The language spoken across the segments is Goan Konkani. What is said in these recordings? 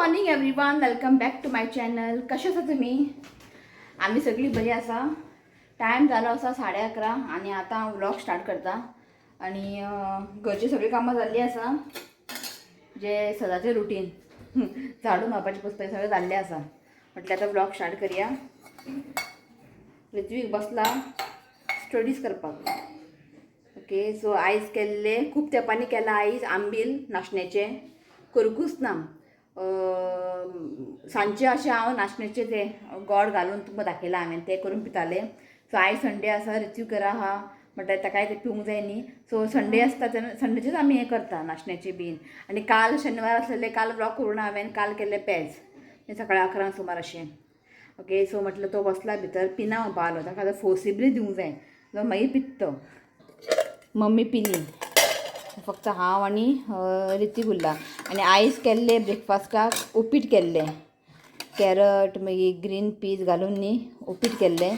Morning everyone, welcome back to my channel. कशें आसा तुमी? आमी सगळीं बरी आसा. टायम जालो आसा 11:30 आनी आतां हांव व्लॉग स्टार्ट करता. आनी घरची सगळीं कामां जाल्लीं आसा, जे सदांचें रुटीन झाडू मारपाचें पुसपाचें सगळें जाल्लें आसा. म्हटल्यार आतां व्लॉग स्टार्ट करया. ऋत्वीक बसला स्टडीज करपाक. ओके, सो आयज केल्ले खूब तेंपांनी केलां आयज आंबील नाशण्याचें करुंकूच ना. सांजचें अशें हांव नाशण्याचें तें गोड घालून तुमकां दाखयलां हांवें, तें करून पितालें. सो आयज संडे आसा, ऋत्वीक घरा आहा म्हटल्यार ताकाय तें पिवंक जाय न्ही. सो संडे आसता तेन्ना संडेचेच आमी हें करता नाशण्याचें बीन. आनी काल शनिवार आसलेले, काल व्लॉग करूं ना हांवें. काल केल्ले पेज सकाळी 11 सुमार अशें. ओके, सो म्हटलें तो बसला भितर पिना म्हणपा आलो, ताका आतां फोर्सिबली दिवंक जाय, तो मागीर पित्तो. मम्मी पिली, फक्त हांव आनी ऋत्वीक उरला. आनी आयज केल्ले ब्रेकफास्टाक उपीट केल्लें, कॅरट मागीर ग्रीन पीस घालून न्ही उपीट केल्लें.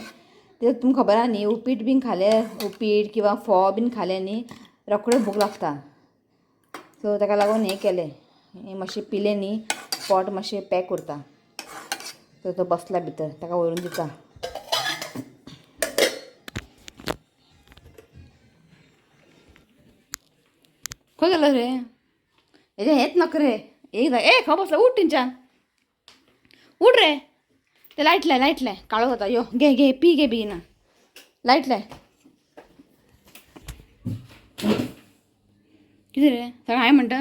तें तुमकां खबर आहा न्ही, उपीट बीन खालें, उपीट किंवां फोव बीन खालें न्ही रोखडो भूक लागता. सो ताका लागून हें केलें, हें मातशें पिलें न्ही पोट मातशें पॅक उरता. सो तो बसला भितर, ताका व्हरून दिता. खंय गेलो रे? हेजें हेंच नाका रे. एक ए खंय बसला? उठ थंयच्यान, उठ रे. ते लायट लाय, लायट लाय, काळो जाता. यो घे घे पी घे बेगीन, लायट लाय. कितें रे सगळें हाय म्हणटा?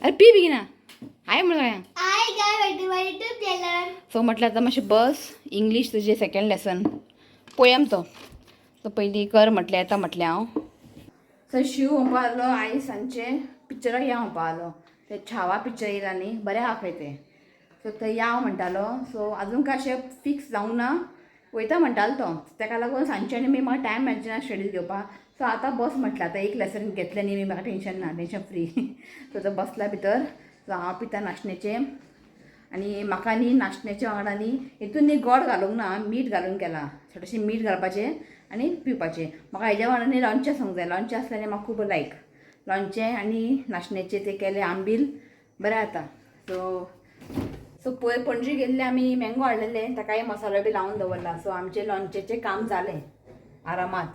अरे पी बेगीन, हाय म्हण सगळ्यांक. सो म्हटल्यार आतां मातशें बस इंग्लीश तुजें सेकंड लेसन पोयम तो सो पयलीं कर म्हटलें, येता म्हटलें हांव. सो शिव म्हणपा आसलो आयज सांजचें पिक्चराक या म्हणपा आसलो, ते छावा पिक्चर येयला न्ही, बरें आहा खंय तें. सो थंय या म्हणटालो. सो अजून काय अशें फिक्स जावंक ना, वयता म्हणटालो तो. ताका लागून सांजचें आनी मागीर म्हाका टायम मेळचें ना स्टडीज घेवपाक. सो आतां बस म्हटलें, आतां एक लेसन घेतलें न्ही म्हाका टेंशन ना, टेंशन फ्री. सो तो बसला भितर. सो हांव पिता नाशण्याचें. आनी म्हाका न्ही नाशण्याच्या वांगडा न्ही हितून न्ही गोड घालूंक ना, मीठ घालून केलां, थोडेशें मीठ घालपाचें आनी पिवपाचें. म्हाका हेज्या वांगडा न्ही लोणचें आसूंक जाय, लोणचें आसलें न्ही म्हाका खूब लायक. लोणचें आनी नाशण्याचें तें केलें आंबील बरें जाता. सो सो पयर पणजे गेल्ले आमी, मँगो हाडलेले, ताकाय मसालो बी लावन दवरला. सो आमचें लोणचेचें काम जालें आरामात,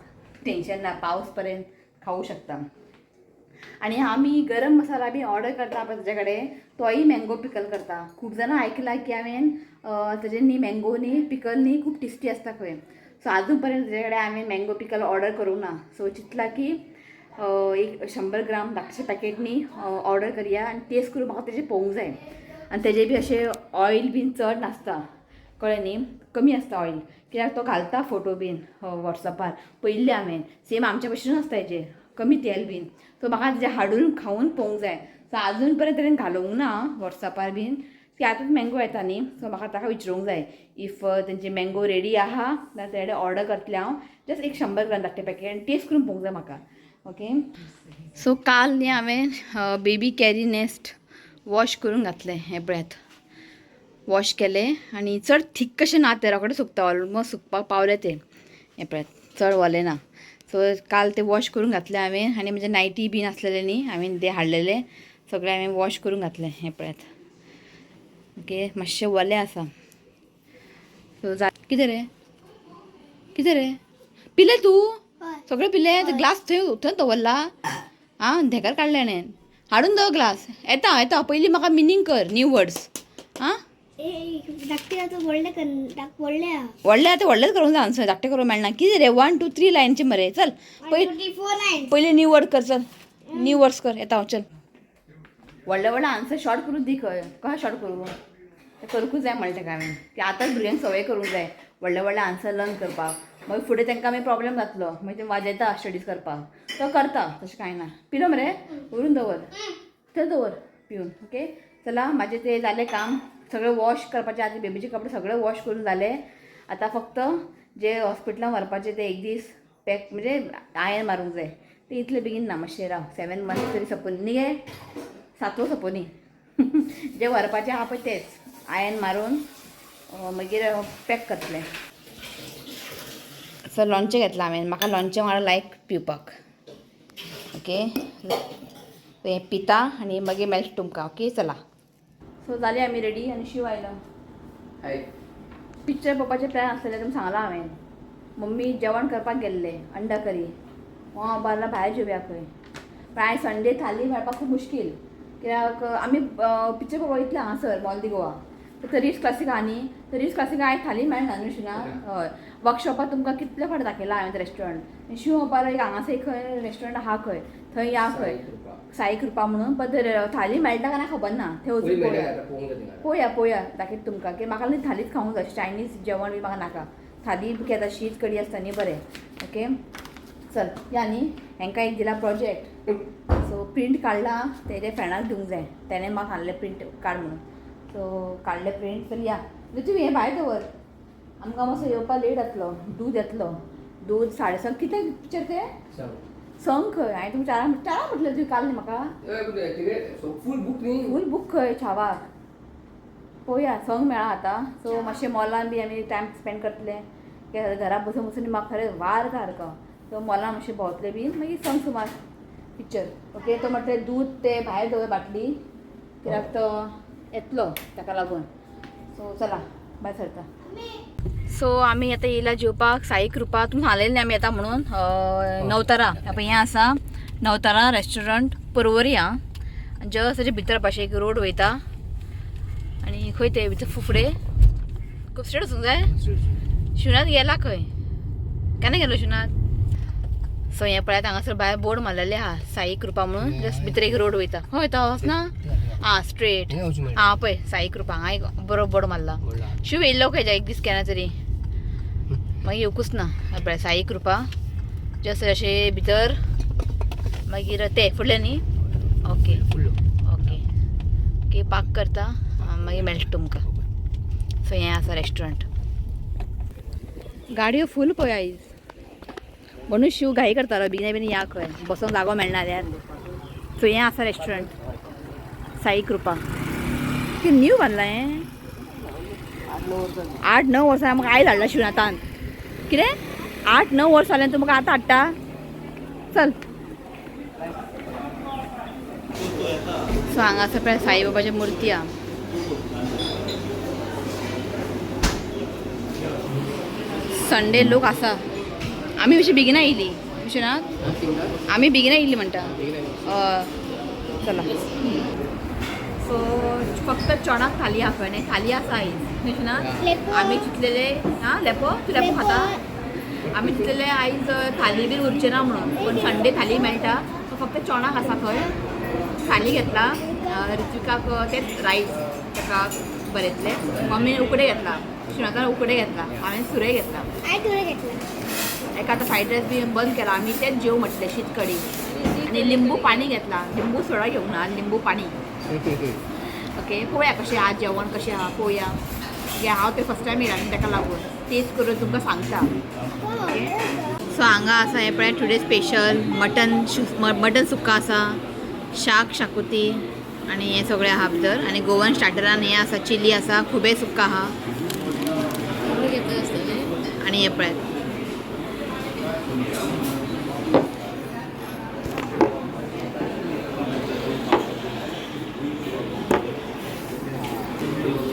टेंशन ना, पावस पर्यंत खावूं शकता. आनी आमी गरम मसाला बी ऑर्डर करता पळय ताजे कडेन, तोय मँगो पिकल करता. खूब जाणां आयकलां की हांवें ताजें न्ही मँगो न्ही पिकल न्ही खूब टेस्टी आसता खंय. सो आजून पर्यंत ताजे कडेन हांवें मँगो पिकल ऑर्डर करूंक ना. सो चिंतलां की एक 100 ग्राम धाकटें पॅकेट न्ही ऑर्डर करया आनी टेस्ट करून म्हाका तेजें पळोवंक जाय. आनी तेजें बी अशें ऑयल बीन चड नासता, कळ्ळें न्ही, कमी आसता ऑयल, कित्याक तो घालता फोटो बीन वॉट्सएपार पळयल्लें हांवें, सेम आमच्या भशेन आसता तेजें, कमी तेल बीन. सो म्हाका तेजें हाडून खावन पळोवंक जाय. सो आजून पर्यंत ताणें घालूंक ना वॉट्सएपार बीन, की आतांच मँगो येता न्ही. सो म्हाका ताका विचारूंक जाय if तेंचे मँगो रेडी आहा जाल्यार तेणे ऑर्डर करतलें हांव, जस्ट एक 100 ग्राम धाकटें पॅकेट आनी टेस्ट करून पळोवंक जाय म्हाका. ओके, सो काल न्ही हांवें बेबी कॅरी नॅस्ट वॉश करून घातलें, हें पळयात वॉश केलें. आनी चड थीक कशें ना तें, रोखडें सुकता, ऑलमोस्ट सुकपाक पावलें तें, हें पळयात चड वलें ना. सो काल तें वॉश करून घातलें हांवें. आनी म्हजे नायटी बीन आसलेले न्ही हांवें ते हाडलेले सगळें हांवें वॉश करून घातलें, हें पळयात. ओके, मातशें वलें आसा. सो कितें रे, कितें रे पिलें तूं? सगळें पिलें? ग्लास थंय थंय दवरला आं, धेकार काडलें हाणें, हाडून दवर ग्लास. येता येता, पयलीं म्हाका मिनींग कर न्यू वर्ड्स. आं व्हडलें आतां व्हडलेंच करूंक जाय आन्सर, धाकटें करूंक मेळना. कितें रे 1 2 3 लायनचे मरे. चल पयलीं न्यू वर्ड कर, चल न्यू वर्ड्स कर, येता हांव. चल व्हडले व्हडले आन्सर शॉर्ट करून दी. खंय कशें शॉर्ट करूं तें करूंकूच जाय म्हणलें ताका हांवें, की आतांच भुरग्यांक संवय करूंक जाय व्हडले व्हडले आन्सर लर्न करपाक, मागीर फुडें तांकां मागीर प्रॉब्लेम जातलो, मागीर ते वाजयता स्टडीज करपाक. तो करता तशें कांय ना. पिलो मरे, व्हरून दवर, थंय दवर पिवन. ओके, चला म्हाजें तें जालें काम, सगळें वॉश करपाचें आतां बेबीचे कपडे सगळे वॉश करून जाले. आतां फक्त जे हॉस्पिटलान व्हरपाचें ते एक दीस पॅक म्हणजे आयन मारूंक जाय, ते इतले बेगीन ना, मातशें राव 7 मंथ्स तरी सपोनी न्ही गे, 7वो सपोनी जे व्हरपाचें आहा पळय तेच आयन मारून मागीर पॅक करतलें. सो लोणचें घेतलां हांवें, म्हाका लोणचें वांगडा लायक पिवपाक. ओके, हें पिता आनी मागीर मेळटा तुमकां. ओके, चला. सो जाली आमी रेडी आनी शिव आयलो. हाय. पिक्चर पळोवपाचें प्लॅन आसलेलें तुमकां सांगलां हांवें. मम्मी जेवण करपाक गेल्ले अंडा करी. हांव बारला भायर जेवया खंय. पण आयज संडे, थाली मेळपाक खूब मुश्कील, कित्याक आमी पिक्चर पळोवपाक इतले हांगासर मॉल दी गोवा, तरीच क्लासीक आहा न्ही, तरीच क्लासीक आयज थाली मेळना न्हू शिना. हय, वर्कशॉपार तुमकां कितले फावट दाखयलां हांवें रेस्टॉरंट. शिव म्हणपाक एक हांगासर एक खंय रेस्टॉरंट आहा खंय, थंय या खंय, साई कृपा म्हणून. पण थाली मेळटा काय ना खबर ना, थंय वचून पळोवया. पळोवया पळोवया, दाखयता तुमकां की म्हाका न्ही थालीच खावंक जाय, चायनीज जेवण बी म्हाका नाका. थाली घेता, शीत कडी आसता न्ही बरें. ओके चल या न्ही. हेंकां एक दिला प्रोजेक्ट, सो प्रिंट काडला, तेजे फ्रेंडाक दिवंक जाय, तेणें म्हाका सांगलें प्रिंट काड म्हणून. सो काडलें प्रिंट. चल या. तुमी हें भायर दवर, आमकां मातसो येवपा लेट जातलो. दूद येतलो, दूद 7:30. कितें पिक्चर तें संक खंय? हांवें तुमकां चारां चारां म्हटलें तुवें काल न्ही म्हाका. फूल बूक न्ही. फूल बूक खंय छावाक. पळोवया, संग मेळा आतां. सो मातशें मॉलान बी आमी टायम स्पेंड करतले, कित्याक घरा बसून बसून म्हाका खरें वार सारको. सो मॉलान मातशें भोंवतले बीन, मागीर संग सुमार पिक्चर. ओके, तो म्हटलें दूद ते भायर दवर बाटली, कित्याक तो येतलो ताका लागून. सो चला भायर सरता. सो आमी आतां येयला जेवपाक साई कृपा. तुमकां सांगलेलें न्ही आमी येता म्हणून. नवतारा पळय हें आसा नवतारा रेस्टॉरंट, परवरी आं. जस्ट ताचे भितर पाशे एक रोड वयता आनी खंय ते भितर फुफडे खूब स्ट्रेट वचूंक जाय. शिवनाथ गेला खंय, केन्ना गेलो शिवनाथ? सो हें पळयात, हांगासर भायर बोर्ड मारलेले आहा साई कृपा म्हणून. जस्ट भितर एक रोड वयता. हय तो वचना आं स्ट्रेट आं पळय साई कृपा हांगा एक बरो बोर्ड मारला. शिव येयल्लो खंय एक दीस केन्ना तरी, मागीर येवकूच ना. पळय साई कृपा जस्ट अशें भितर, मागीर ते फुडलें न्ही. ओके ओके ओके, पार्क करता, मागीर मेळटा तुमकां. सो हें आसा रेस्टॉरंट. गाडयो फूल पळय आयज, म्हणून शिव घाई करतालो बेगिना बेगीन या खंय, बसोंक जागो मेळना जाल्यार. सो हें आसा रेस्टॉरंट साई कृपा. कितें न्यू बांदलां हें? 8-9 वर्सां म्हाका आयज हाडला शिवनाथान. कितें 8-9 वर्सां जालें तूं म्हाका आतां हाडटा? चल. सो हांगासर पळय साईबाबाची मुर्ती आहा. संडे लोक आसा. आमी मातशी बेगिना येयली विश्वनाथ, आमी बेगिना येयली म्हणटा. चला. सो फक्त चणाक थाली आहा खंय न्ही, थाली आसा आयज विश्वनाथ. आमी चिंतलेले आं लेपो, तूं लेपो खाता. आमी चिंतलेले आयज थाली बीन उरचे ना म्हणून, पूण संडे थाली मेळटा. सो फक्त चणाक आसा खंय थाली घेतला. ऋत्विकाक तेच रायस ताका बरेंतले. मम्मीन उकडे घेतला, शिवनाथान उकडे घेतला, हांवें सुरे घेतला. एका आतां फ्रायड रायस बी बंद केला आमी, तेच जेव म्हटलें शीत कडी आनी लिंबू पाणी घेतला. लिंबू सोडा घेवंक ना, लिंबू पाणी. ओके पळोवया कशें आहा जेवण, कशें आहा पळोवया. हांव ते फर्स्ट टायम येयला न्ही, ताका लागून टेस्ट करून तुमकां सांगता. ओके, सो हांगा आसा हें पळय टुडे स्पेशल मटन, मटन सुक्का आसा, शाक शाकुती आनी हें सगळें आहा भितर. आनी गोवन स्टार्टरान हें आसा, चिली आसा, खुबे सुक्का आहा. आनी हें पळयात.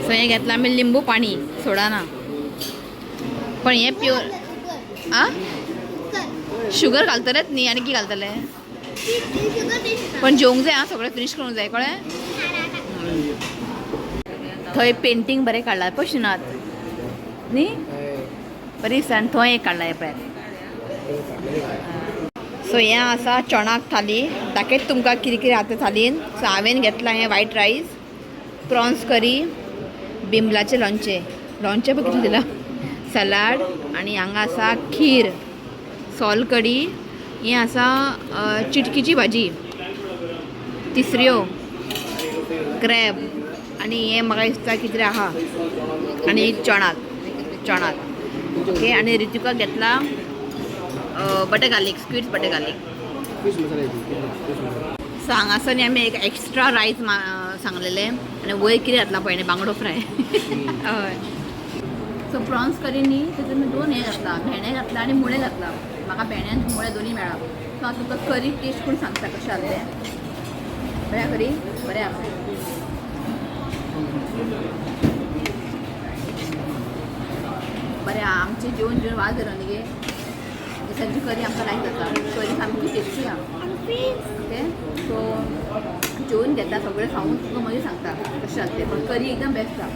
सो हें घेतलां आमी लिंबू पाणी, सोडा ना, पण हें प्युअर आ शुगर घालतलेच न्ही. आनी कितें घालतले? पण जेवंक जाय आं, सगळें फिनीश करूंक जाय कळ्ळें. थंय पेंटींग बरें काडलां पळय शिवनाथ न्ही, बरी दिसता. आनी थंय एक काडलां हें पळयात. सो हें आसा चणाक थाली. दाखयत तुमकां कितें कितें आसा थालीन. सो हांवें घेतलां हें वायट रायस, प्रॉन्स करी, बिमलाचें लोणचें, लोणचें पळय कितें दिलां, सलाड, आनी हांगा आसा खीर, सोल कडी, हें आसा चिटकीची भाजी, तिसऱ्यो, क्रॅब, आनी हें म्हाका दिसता कितें आहा, आनी चणाक चणाक. ओके, आनी ऋतिका घेतला butter garlic, squid butter garlic. So हांगासर न्ही आमी एक एक्स्ट्रा रायस सांगलेलें आनी वयर कितें घातलां पळय न्ही, बांगडो फ्राय. हय. सो प्रॉन्स करी न्ही तितून दोन हें घातला, भेंडे घातला आनी मुळे घातला. म्हाका भेंडे आनी मुळे दोनूय मेळ्ळा. सो हांव तुमकां करी टेस्ट करून सांगता कशें आसा तें. बरें करी बरें आसा. बरें आमचें जेवण जेवण वाज जालो न्ही गे. दिसांची करी आमकां लायक जाता, करी सामकी टेस्टी आहा. ओके, सो जेवण घेता सगळें खावन तुका मागीर सांगता कशें जाता तें, पण करी एकदम बेस्ट आहा.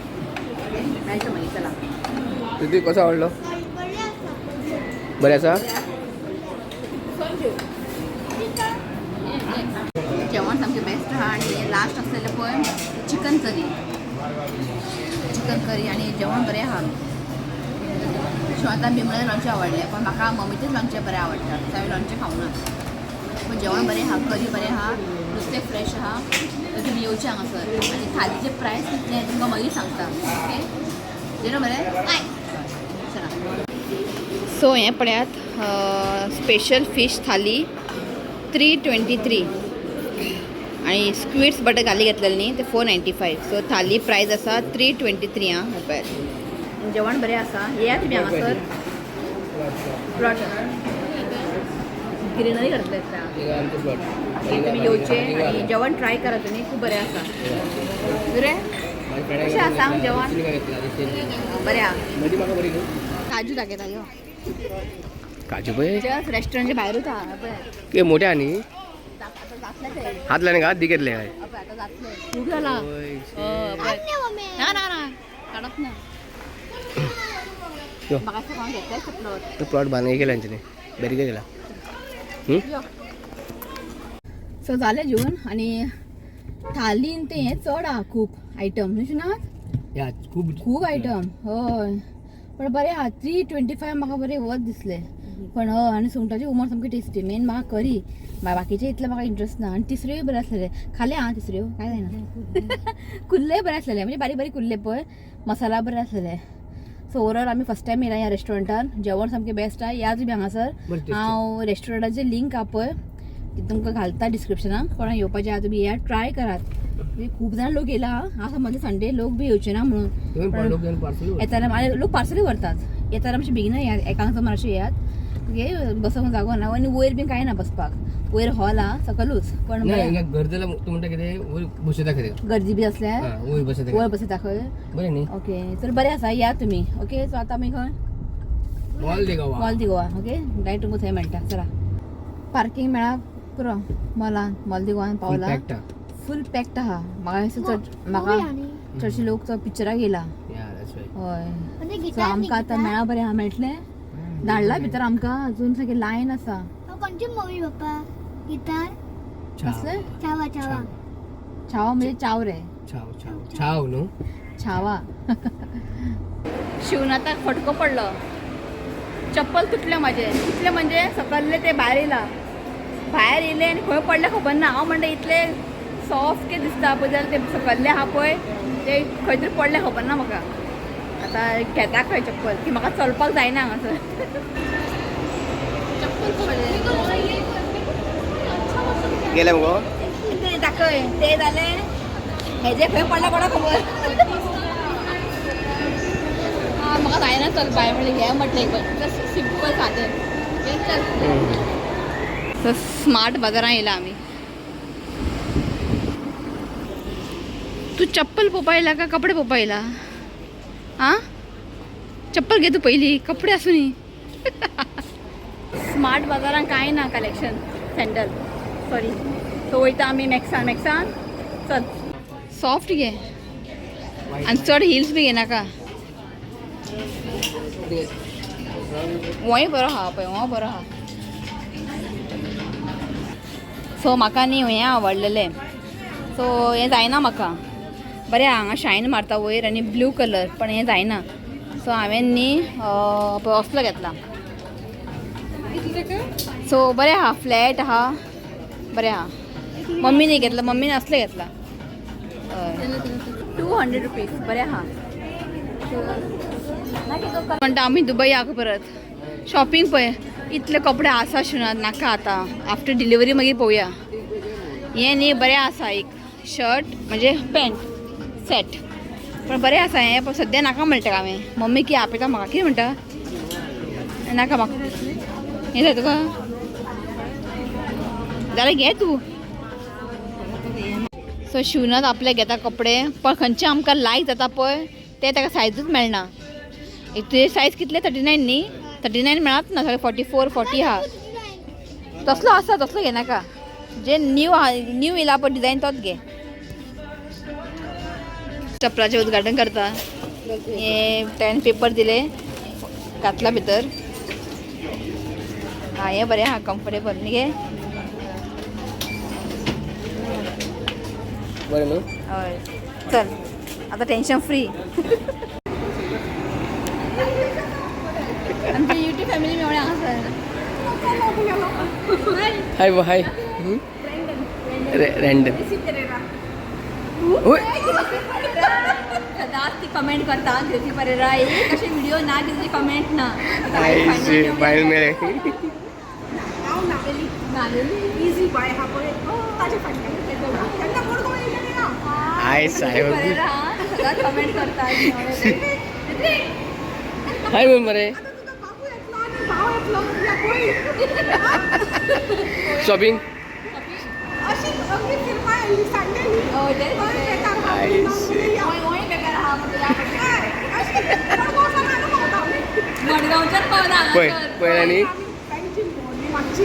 ओके, मेळटा मागीर, चला. ऋत्विक कसो आवडलो? बरें आसा. जेवण सामकें बेस्ट आहा. आनी लास्ट आसलेलें पळय चिकन करी, चिकन करी आनी जेवण बरें आहा. शिवांता बिमलां लोणचें आवडलें, पण म्हाका मम्मीचेंच लोणचें बरें आवडटा, सो हांवें लोणचें खावना. पण जेवण बरें आहा, करी बरें आहा, नुस्तें फ्रेश आहा. तर तुमी येवचें हांगासर. आनी थालीचें प्रायस कितलें तुमकां मागीर सांगता. ओके, जेवण बरें, चला. सो हें पळयात, स्पेशल फीश थाली 323 आनी स्क्विड्स बटर गार्लीक घेतलेलें न्ही ते 495. सो थाली प्रायस आसा 323. आं, हे पळयात, जेवण बरें आसा, येया तुमी हांगासर. प्लॉट ग्रिनरी करतले दिसता. आमचो प्लॉट. ओके, तुमी येवचे आनी जेवण ट्राय करा तुमी, खूब बरें आसा. बरें, कशें आसा सांग जेवण? बरें आहा. मदीं म्हाका बरी न्हू. काजू दाखयता यो. काजू पळय. जस्ट रेस्टॉरंटच्या भायरूच आहा पळय. ते मोठे आहा न्ही. आतां जातलें ते. हात लायले का दिकेतले काय? पळय, आतां जातलें, खूब जाला. हय, पळय. ना ना ना, काडप ना. यो. म्हाका दिसता कोण घेतलें प्लॉट. तो प्लॉट बांद केला हेंच्यांनी, बॅरिकेड केला. यो. सो जालें जेवण आनी थालीन तें हें चड आहा, खूब आयटम न्हू शिनात? या, खूब. खूब आयटम हय, पण बरें आहा. 325 म्हाका बरें वच दिसलें. पण हय, आनी सुंगटाची हुमण सामकी टेस्टी. मेन म्हाका करी, बाकीचे इतलें म्हाका इंट्रस्ट ना. आनी तिसऱ्योय बरें आसलेले खाले आं, तिसऱ्यो काय जायना, कुल्लेय बरें आसलेले, म्हणजे बारीक बारीक कुल्ले पळय, मसाला बरें आसलेले. सो ओवरऑल आमी फर्स्ट टायम येयला ह्या रेस्टॉरंटान, जेवण सामकें बेस्ट आहा. या तुमी हांगासर. बरें tasty. हांव रेस्टॉरंटाचे लिंक आहा पळय ती तुमकां घालता डिस्क्रिप्शनाक. कोणाक येवपाचें आहा तुमी येयात, ट्राय करात. म्हणजे खूब जाण लोक येयला. हांव समजलें संडे लोक बी येवचे ना म्हणून. तुम्ही लोक घेवन पार्सल. येताना आनी लोक पार्सलूय व्हरतात. येताना मातशें बेगीन येयात, एकांक जमर अशें येयात. ओके, बसोंक जागो ना आनी वयर बी कांय ना बसपाक, वयर हॉल आहा सकलूच पण नाही, बरें. हिंगा गर्दी तूं म्हणटा कितें, वयर बसयता कितें. गर्दी बी आसल्यार. हां, वयर बसयता. वयर बसयता खंय. बरें न्ही? ओके, तर बरें आसा, या तुमी. ओके, सो आतां आमी खंय? मॉल दी गोवा. मॉल दी गोवा. ओके, डायरेक्ट तुमकां थंय मेळटा. चला, पार्किंग मेळा पुरो मॉलान, मॉल दी गोवान पावला. पॅक्ड. फूल पॅक्ड आहा. म्हाका दिसता चड, म्हाका चडशे लोक तो पिक्चराक येयला. या, that's right. हय, सो आमकां आतां मेळा बरें आहा, मेळटलें धाडला भितर आमकां. अजून सारकें लायन आसा. कोणची मूवी पप्पा? गिटार. कसलें? छावा, छावा. छावा म्हणजे चाव रे. छाव छाव छाव न्हू. छावा. शिवनाथाक फटको पडलो, चप्पल तुटलें म्हाजें. तुटलें म्हणजे सकल्लें ते भायर येयला, भायर येयलें आनी खंय पडलें खबर ना. हांव म्हणटा इतलें सॉफ्ट कितें दिसता पळय जाल्यार तें सकल्लें आहा पळय ते खंय तरी पडलें, खबर ना म्हाका. आतां घेता खंय चप्पल की म्हाका चलपाक जायना हांगासर. चप्पल पडलें. गेले मगो. ते दाखय, ते जालें हेजे खंय पडलें कोणाक खबर. आं, म्हाका जायना चल बाय म्हणलें, घे म्हटलें एक सिंपल सादें. हे चल. सो स्मार्ट बाजारान येयला आमी. तूं चप्पल पोवपा येयला काय कपडे पोवपा येयला? आं, चप्पल घे तूं पयलीं, कपडे आसूं न्ही. स्मार्ट बाजारान कांय ना कलेक्शन, सँडल सॉरी. सो वयता आमी मॅक्सान. मॅक्सान चल. सॉफ्ट घे आनी चड हिल्स बी घेनाका. होय बरो आहा पळय, हो बरो आहा. सो म्हाका न्ही हें आवडलेलें, सो हें जायना म्हाका. बरें हांगा शायन मारता वयर आनी ब्लू कलर, पण हें जायना. सो हांवें न्ही पळय असलो घेतला. सो बरें आहा, फ्लॅट आहा, बरें आहा. मम्मीन घेतला, मम्मीन असलें घेतला. हय, 200 रुपीज, बरें आहा. म्हणटा आमी दुबई या परत शॉपिंग. पळय इतले कपडे आसा शिवनाथ, नाका आतां, आफ्टर डिलिव्हरी मागीर पळोवया. हें न्ही बरें आसा, एक शर्ट म्हणजे पॅन्ट सेट पण बरें आसा हें, पण सद्या नाका म्हणटा हांवें. मम्मी की आपयता म्हाका, कितें म्हणटा, नाका म्हाका हें जाय तुका जाल्यार घे तूं. सो शिवनाथ आपले घेता कपडे, पण खंयचे आमकां लायक जाता पळय ते ताका सायजूच मेळना. एक तुजे सायज कितले? 39 न्ही? 39 मेळत ना, सगळे 44 40 आहा. तसलो आसा तसलो घेनाका, जे न्यू आहा, न्यू येयला पळय डिजायन तोच घे. चपलाचें उद्घाटन करता. हे 10 पेपर दिले, घातला भितर. हा, हे बरें आहा, कम्फर्टेबल न्ही गे? बरें न्हू? हय, चल आता टेन्शन फ्री. आमची युट्यूब फॅमिली मेवणे हांगासर. हाय हाय. रँडम. ओय. सदांच ती कमेंट करता ज्योती परेरा. एक अशे व्हिडिओ ना की तुजी कमेंट ना. हाय, बायल मेळे. इझी बाय हा पळय ताजे फाटल्यान केन्ना मडगांव येयलें ना. हाय साहेब. परेरा सदांच कमेंट करता. हाय म्हण मरे. आतां तुका बाबू येतलो आनी भाव येतलो या पळय. शॉपिंग. अशी अगदी फिरपा आयली सांडे न्ही. हय, बेकार हा. I या. हय, अशी मडगांव सावन हांगा पावता आमी. मडगांवच्यान पावला. पळय पळय आनी आमी बँचीन भोंवली मातशी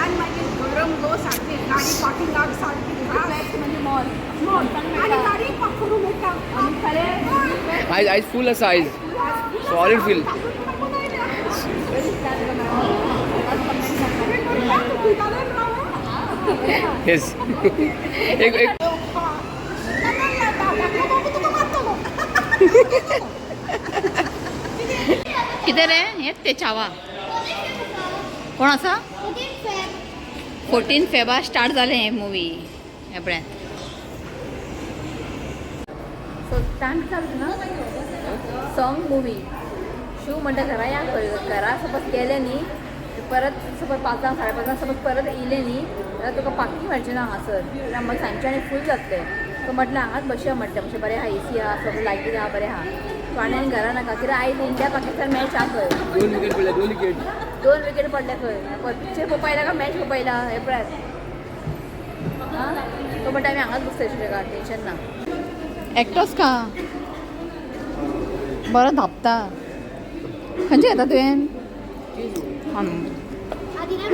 आनी मागीर गरम गो सारकी गाडी पार्किंगाक सारकी बेस्ट म्हणजे मॉल. मॉल आनी गाडी पार्क करूंक मेळटा. आनी खरें. आयज आयज फूल आसा, आयज सॉलीड फील. येस, एक एक. कितें रे, हेंच ते चावा कोण आसा? 14 फेबा स्टार्ट जालें हें मुवी एपळ्यात. सो टायम कितें ना सॉंग मुवी. शिव म्हणटा घरा या खंय. घरा सपोज गेले न्ही परत, सपोज 5, 5:30 सपोज परत येयले न्ही जाल्यार तुका पार्किंग मेळचें ना हांगासर. जाल्यार मागीर सांजचें आनी फूल जातलें. सो म्हटलें हांगाच बसया म्हटलें, मातशें बरें आहा, एसी आहा, सगळें लायटी आहा, बरें आहा. सो आनी आनी घरा नाका, कित्याक आयज इंडिया पाकिस्तान मॅच आहा खंय. 2 विकेट पडले, 2 विकेट. 2 विकेट पडले खंय. पिक्चर पळोवपा येयला काय मॅच पळोवपा येयला हें पळयात. आं, तो म्हणटा आमी हांगाच बसतले तुका टेन्शन ना. एकटोच का बरो धांपता. खंयचे घेता तुवें? आधी ना.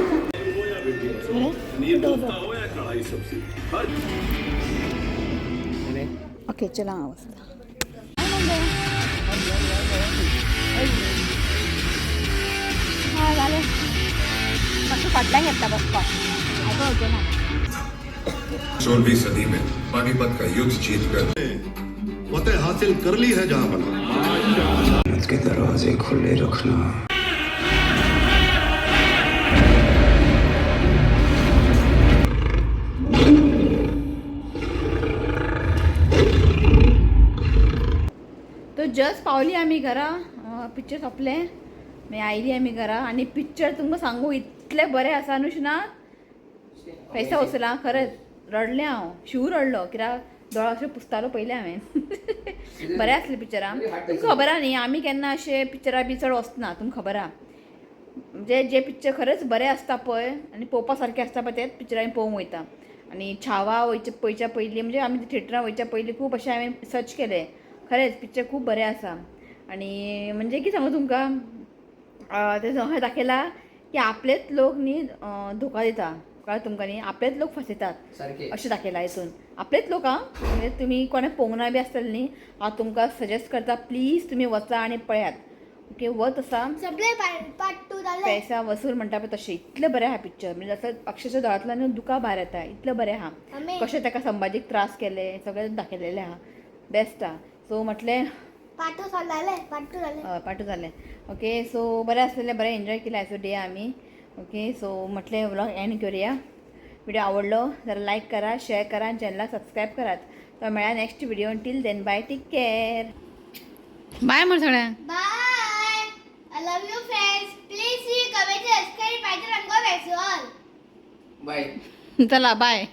ओके, चला हांव वचता. हा, जालें. मातशें फाटल्यान घेतला बसपाक, आयको येवचें ना. 16वीं सदी में पानीपत का युद्ध जीतकर फतेह हासिल कर ली है जहां बना। के दरवाजे खुले रखना। तो जस्ट पावली आमी घरा. पिक्चर सोंपलें, मागीर आयली आमी घरा. आनी पिक्चर तुमकां सांगू इतलें बरें आसा न्हू शिना, पैसा वसला. खरेंच रडलें हांव, शिव रडलो, कित्याक दोळो अशें पुसतालो पयलें हांवें. बरें आसलें पिक्चरां. तुमकां खबर आहा न्ही, आमी केन्ना अशें पिक्चरां बी चड वचना, तुमकां खबर आहा. म्हणजे जे पिक्चर खरेंच बरें आसता पळय आनी पळोवपा सारकें आसता पळय तेच पिक्चर आमी पळोवंक वयता. आनी छावा वयचे पळयच्या पयलीं, म्हणजे आमी थिएटरान वयच्या पयलीं खूब अशें हांवें सर्च केलें. खरेंच पिक्चर खूब बरें आसा. आनी म्हणजे कितें सांगू तुमकां, तें अशें दाखयलां की आपलेच लोक न्ही धोका दिता, कळ्ळें तुमकां न्ही? आपलेच लोक फसयतात. सारकें. अशें दाखयलां हितून आपलेच लोक. आं, म्हणजे तुमी कोणें पळोवंक ना बी आसतलें न्ही, हांव तुमकां सजेस्ट करता, प्लीज तुमी वचा आनी पळयात. ओके, वत आसा. सगळे पार्ट 2 जाले. पैसा वसूल म्हणटा पळय तशें, इतलें बरें आहा पिक्चर. म्हणजे असं अक्षरशः दोळ्यांतल्यान न्हू दुकां भायर येता, इतलें बरें आहा. आमी कशें ताका संभाजीक त्रास केले सगळें दाखयलेलें आहा. बेस्ट आहा. सो म्हटलें पार्ट 2 जाले, पार्ट 2 जाले. हय, पार्ट 2 जालें. ओके, सो बरें आसलेलें, बरें एन्जॉय केलें आयचो डे आमी. ओके, सो म्हटलें व्लॉग एंड करुया. व्हिडिओ आवडलो जाल्यार लायक करा, शेअर करा आनी चॅनलाक सबस्क्रायब करात. तो मेळ्या next video. Till then bye, take care, bye म्हण सगळ्यांक. Bye. I love you friends. Please see, comment, subscribe, and go all. Bye. चला बाय.